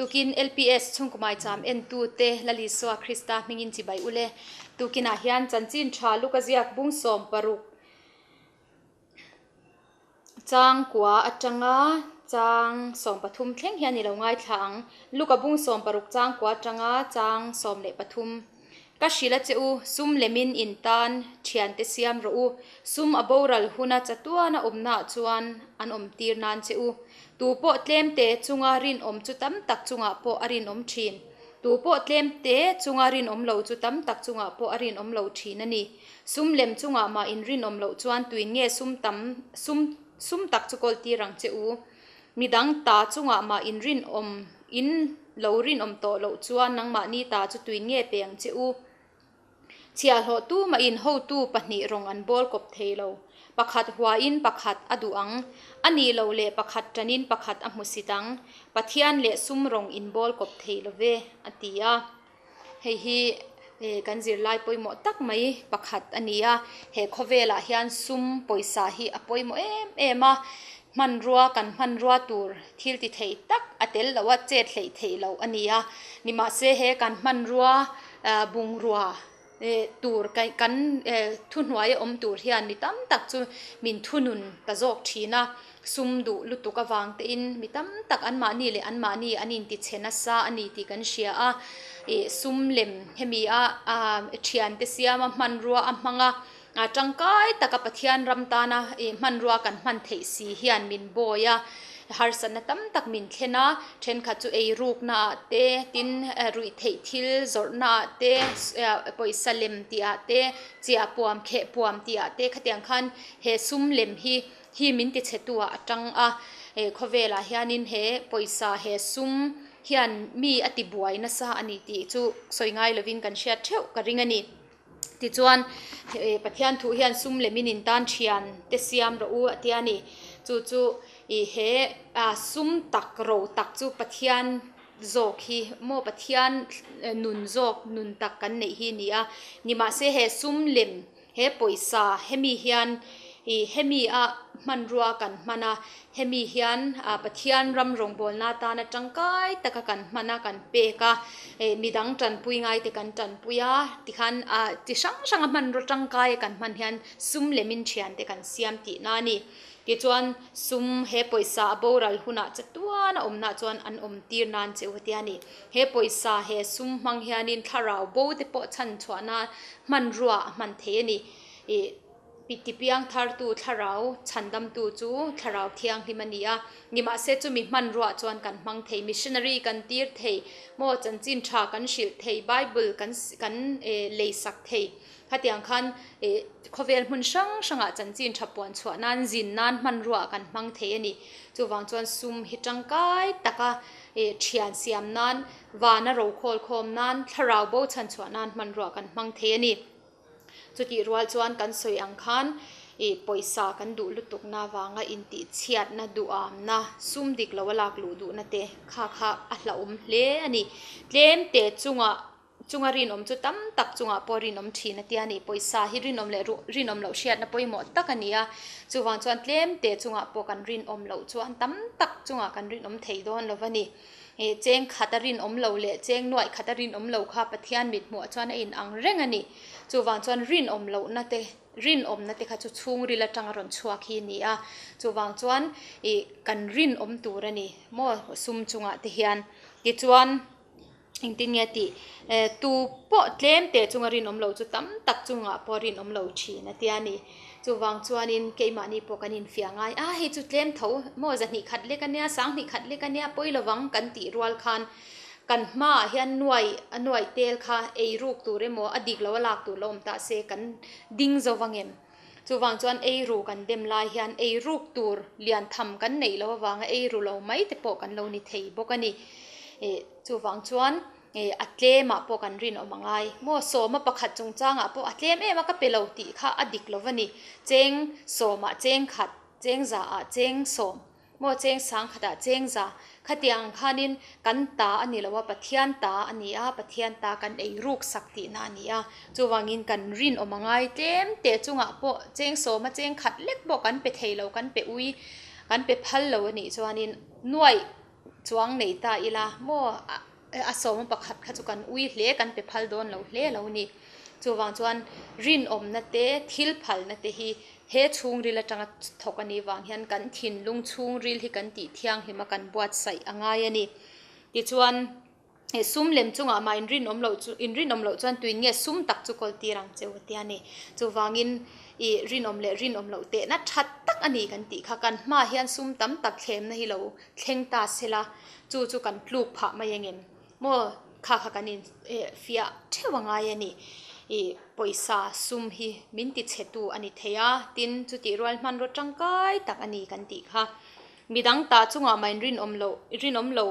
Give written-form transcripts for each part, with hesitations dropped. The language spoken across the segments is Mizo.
Tukin LPS chhungkaw maicham entute Lalisua Krista hmingin chibai ule. Tukinah hian chanchin tha luka ziak bung 16 chang kua atanga chang 13 thleng hian i lo ngaithla ang. Luka bung 16 chang kua atanga chang 13. Ka hrilh a che u, sum lemin in tan thiante siam rawh u. Sum a boral huna chatuana awmnaah chuan an awm tir nan che u. Tu pawh tlem te chunga rinawm chu tam tak chungah pawh a rinawm thin. Tu pawh tlem te chunga rinawm lo chu tam tak chungah pawh a rinawm lo thin a ni. Sum lem chungah mah in rinawm loh chuan tuin nge sum tam sum sum tak chu kawl tir ang che u. Midang ta chungah mah in rinawm in lo rinawm tawh loh chuan nangmahni ta chu tuin nge pe ang che u. Chhiahhlawh tu mah in hotu pahnih rawng an bawl kawp thei lo. Pakhat huain pakhat a duh ang. A nih loh leh pakhat tanin pakhat a hmusit ang. Pathian leh sum rawng in bawl kawp thei lo ve, a ti a. Hei hi kan zirlai pawimawh tak mai pakhat a ni a. He khawvelah hian sum pawisa hi a pawimawh em em a. Hmanrua kan hmanrua tur thil ti thei tak a tel loh a, chet hleih theih loh a ni a. Nimahse he kan hmanrua bungrua tur kan thuhnuai a awm tur hian mi tam tak chu min thunun ta zawk thin a. Sum duh lutuk avang tein mi tam tak anmahni leh anmahni an intichhe nasa a ni tih kan hria a. Ih sum lem hemi a thiante siama hmanrua a hmang a, tangkai taka Pathian ram tana ih hmanrua kan hman theih si hian min bawi a, harsatna tam tak min thlen a, thenkhat chu eirukna ah te, tin ruih theih thil zawrhna ah te, pawisa lem tih ah te, chiah puam kheh puam tih ah te khatiang khan he sum lem hi hi min ti chhe tu ah a tang a, he khawvelah hianin he pawisa he sum hian mi a ti buai nasa a ni tih chu sawi ngai lovin kan hriat theuh ka ring a ni. Tichuan he Pathian thu hian sum lemin in tan thian te siam rawh u a tia a ni. Chu chu ih he ah sum tak ro tak chu Pathian zawk hi maw Pathian nun zawk nun tak kan neih hi a ni a. Nimahse he sum lem He pawisa hemi hian ih hemi a hmanrua kan hman a, hemi hian ah Pathian ram rawngbawlna atana tangkai taka kan hman a, kan pek a, eh midang tanpui ngai te kan tanpui a, tikhan ah chi hrang hrang a hmanraw tangkai a kan hman hian sum lemin thiante kan siam tihna a ni. Tichuan sum he pawisa a boral hunah chatuan a awmnah chuan an awm tir nan che u tia ni. He pawisa he sum hmang hianin thlarau bo te pawh chhan chhuahna hmanrua a hman thei a ni. Ih tipiang thartu thlarau chhandamtu chu thlarau thianghlim a ni a. Nimahse chumi hmanruah chuan kan hmang thei, missionary kan tir thei, maw chanchin tha kan hrilh thei, bible kan kan leisak thei. Khatiang khan ih khawvel hmun hrang hrangah chanchin tha puan chhuah nan zin nan hmanruah kan hmang thei a ni. Chuvang chuan sum hi tangkai taka ih thian siam nan, vana ro khawl khawm nan, thlarau bo chhan chhuah nan hmanruah kan hmang thei a ni. Chutih rual chuan kan sawi ang khan ih pawisa kan duh lutukna avanga intihchhiatna, duhamna, sum dik lo a lak luh duhna te kha kha a hlauhawm hle a ni. Tlem te chungah Chunga rinawm chu tam tak chungah pawh rinawm thin a tia ni. Pawisa hi rinawm leh rinawm loh hriatna pawimawh tak a ni a. Chuvang chuan tlem te chungah pawh kan rinawm loh chuan tam tak chungah kan rinawm thei dawn lo va ni. Ih cheng khat a rinawm lo leh cheng nuaih khat a rinawm lo kha Pathian mit hmuh chuan a inang reng a ni. Chuvang chuan rinawm lohna te, rinawmna te kha chu chhungril atanga rawn chhuak hi a ni a. Chuvang chuan ih kan rinawm tur a ni maw sum chungah te hian. Tichuan. Engtin nge tih? Tu pawh tlem teh chunga rinawm lo chu tam tak chungah pawh rinawm lo thin a tia ni. Chuvang chuanin keimahni pawh kan infiah ngai a, hei chu tlem tho maw zahnih khat lek a nia, sanghnih khat lek a nia, pawi lovang kan tih rual khan kan hmaah hian nuai a nuaih tel kha ei ruk tur emaw a dik lo a lak tur lo awm ta se kan ding zo vang em? Chuvang chuan ei ru kan dem lai hian ei ruk tur lian tham kan neih loh avanga ei ru lo mai te pawh kan lo ni thei bawk a ni. Chuvang chuan a tlemah pawh kan rinawm a ngai. Maw sawma pakhat chungchangah pawh a tlem em a ka pe lo tih kha a dik lo va ni. Cheng sawmah cheng khat, cheng zaah cheng sawm, maw cheng sang khatah cheng za. Khatiang ang khanin kan ta a ni lo a, Pathian ta a ni a, Pathian ta kan ei ruk sak tihna a ni a. Chuvangin kan rinawm a ngai tlem teh chungah pawh cheng sawma cheng khat lek pawh kan pe thei lo, kan pe ui, kan pe phal lo a nih chuanin nuaih. chuang nei ta ila maw a sawma pakhat kha chu kan ui hle kan pe phal dawn lo hle lo ni. Chuvang chuan rinawmna te thil phalna te hi he chhungril atanga thawk a nih vang hian kan thinlung chhungril hi kan tih thianghlim a kan buatsaih a ngai a ni. Tichuan. He sum lem chungah mah inrinawm loh chu inrinawm loh chuan tuin nge sum tak chu kawl tir ang che u tia ni. Chuvangin ih rinawm leh rinawm loh tehna that tak a ni kan tih kha kan hmaah hian sum tam tak thlemna hi lo thleng ta se la chu chu kan tluk phah mai ang em maw kha kha kan in eh fiah theuh a ngai a ni. Ih pawisa sum hi min ti chhe tu a ni thei a tin chutih rual hmanraw tangkai tak a ni kan tih kha. Midang ta chungah mah in rinawm loh, rinawm lo,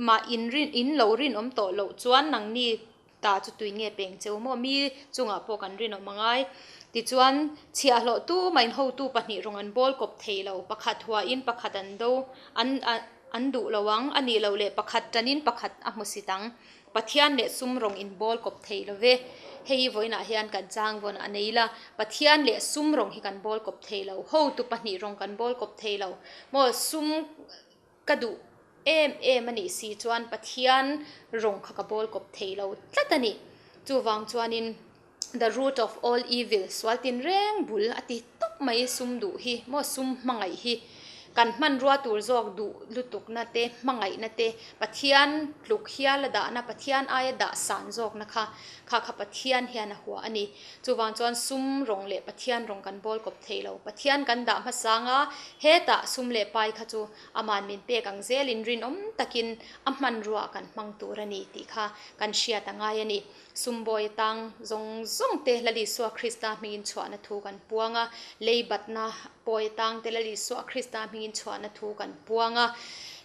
mah in rin, in lo rinawm tawh loh chuan nangni ta chu tui nge peng cheu maw? Mi chungah pawh kan rinawm a ngai. Tichuan, chhiahhlawh tu mah in hotu pahnih rawng an bawl kawp thei lo, pakhat huain pakhat an do, an, an duh lo ang, a nih loh leh pakhat tanin pakhat a hmusit ang. Pathian leh sum rawng in bawl kawp thei lo ve. Hei hi vawiinah hian kan chang vawn a nei la. Pathian leh sum rawng hi kan bawl kawp thei lo. Hotu pahnih rawng kan bawl kawp thei lo. Maw sum ka duh em em a nih si chuan Pathian rawng kha ka bawl kawp thei lo tlat a ni. Chuvang chuanin the root of all evil, sual tinreng bul a ti tawp mai sum duh hi maw sum hmangaih hi kan hmanrua tur zawk duh lutukna te hmangaihna te Pathian tluk hiala dahna Pathian aia dah san zawkna kha kha kha Pathian hian a hua a ni. Chuvang chuan sum rawng leh Pathian rawng kan bawl kawp thei lo. Pathian kan dah hmasang a, hetah sum leh pai kha chu aman min pek ang zelin rinawm takin a hmanrua kan hmang tur a ni tih kha kan hriat a ngai a ni. Sumbawi atang zawng zawng te Lal Isua Krista hmingin chhuahna thu kan puang a, lei batna pawi atang te Lal Isua Krista hmingin chhuahna thu kan puang a.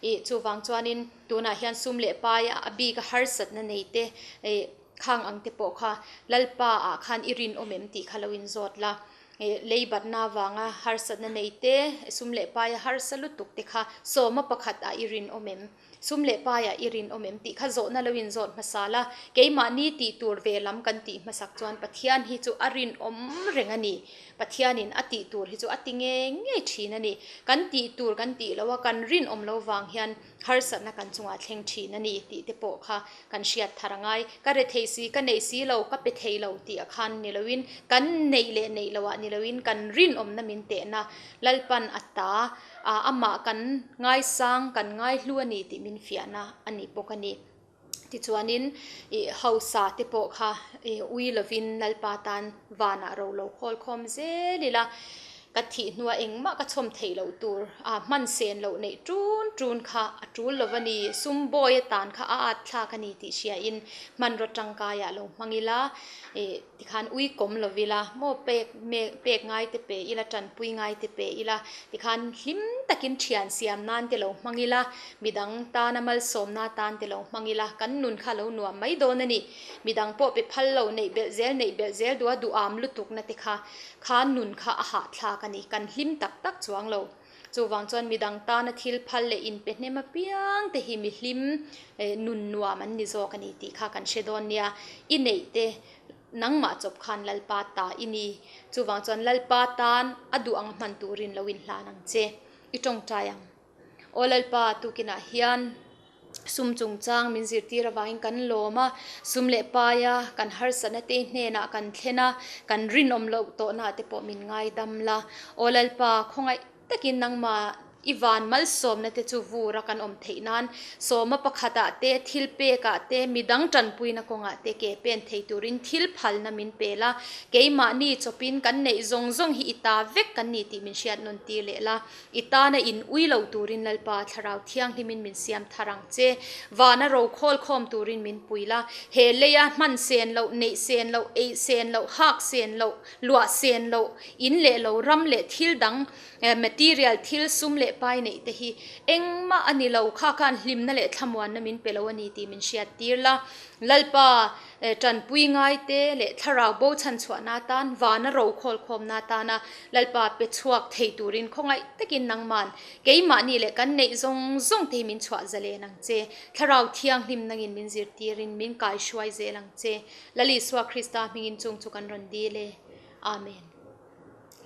Ih chuvang chuanin tunah hian sum leh pai a bik a harsatna nei te ih khang ang te pawh kha Lalpa ah khan i rinawm em tih kha lo inzawt la. Ih lei batna avanga harsatna nei te sum leh pai a harsa lutuk te kha sawma pakhat ah i rinawm em? Sum leh paiah i rinawm em tih kha zawhna lo inzawt hmasa la, keimahni tih tur ve lam kan tih hmasak chuan Pathian hi chu a rinawm reng a ni. Pathianin a tih tur hi chu a ti ngei ngei thin a ni. Kan tih tur kan tih loh a, kan rinawm lo vang hian harsatna kan chungah thleng thin a ni tih te pawh kha kan hriat thar a ngai. Ka re thei si, ka neih si lo, ka pe thei lo tih a khan ni loin, kan neih leh neih loah ni loin kan rinawmna min tehna Lalpan a ta Ah, amah kan ngaisang, kan ngaihlu a ni tih min fiahna a ni bawk a ni. Tichuanin, ih hausa te pawh kha ih ui lovin Lalpa tan vanah ro lo khawl khawm zel ila, ka thih hnua engmah ka chhawm theih loh tur, ah hman sen loh neih tun tun kha a tul lo a ni, sum bawi atan kha a at thlak a ni tih hriain hmanraw tangkaiah lo hmang ila, ih. Tikhan ui kawm lo ila, maw pek mek pek ngai te pe ila, tanpui ngai te pe ila, tikhan hlim takin thian siam nan te lo hmang ila, midang tana malsawmna tan te lo hmang ila, kan nun kha lo nuam mai dawn a ni. Midang pawh pe phal lo, neih belh zel neih belh zel duha duham lutukna te kha, kha nun kha a hahthlak a ni, kan hlim tak tak chuang lo. Chuvang chuan midang tana thil phal leh inpe hnem apiang te hi mihlim nun nuam an ni zawk a ni tih kha kan hre dawn nia. I neih te nangmah chawp khan Lalpa ta i ni. Chuvang chuan Lalpa tan a duh ang hman turin lo inhlan ang che. I tawngtai ang. Aw Lalpa, tukinah hian. Sum chungchang min zirtir avangin kan lawm a, sum leh paia kan harsatna te hnenah kan thlen a, kan rinawm loh tawhna te pawh min ngaidam la. Aw Lalpa, khawngaih takin nangmah i van malsawmna te chu vur a kan awm theih nan sawma pakhatah te, thil pekah te, midang tanpuina kawngah te ke pen thei turin thil phalna min pe la. Keimahni chawpin kan neih zawng zawng hi i ta vek kan ni tih min hriat nawn tir leh la. I tana in ui lo turin Lalpa Thlarau Thianghlimin min siam thar ang che. Vana ro khawl khawm turin min pui la. He leia hman sen loh, neih sen loh, eih sen loh, hak sen loh, luah sen loh, in leh lo, ram leh thil dang, material thil, sum leh pai neih te hi engmah a ni lo. Kha khan hlimna leh thlamuanna min pe lo a ni tih min hriat tir la. Lalpa tanpui ngaite leh thlarau bo chhanchhuahna atan, vana ro khawlkhawmna atana Lalpa pe chhuak thei turin khawngaih takin nangman keimahni leh kan neih zawng zawng te hi min chhuah zalen ang che. Thlarau thianghlim nangin min zirtirin min kaihruai zel ang che. Lal Isua Krista hmingin chung chu kan rawn dil e. Amen.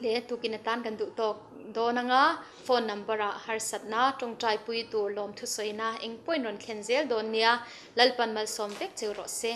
Le tukin atan kan duh tawk dawn anga phone number ah harsatna tawngtaipui tur lawmthu sawina eng pawhin rawn thlen zel dawn nia. Lalpan malsawm vek cheu rawh se.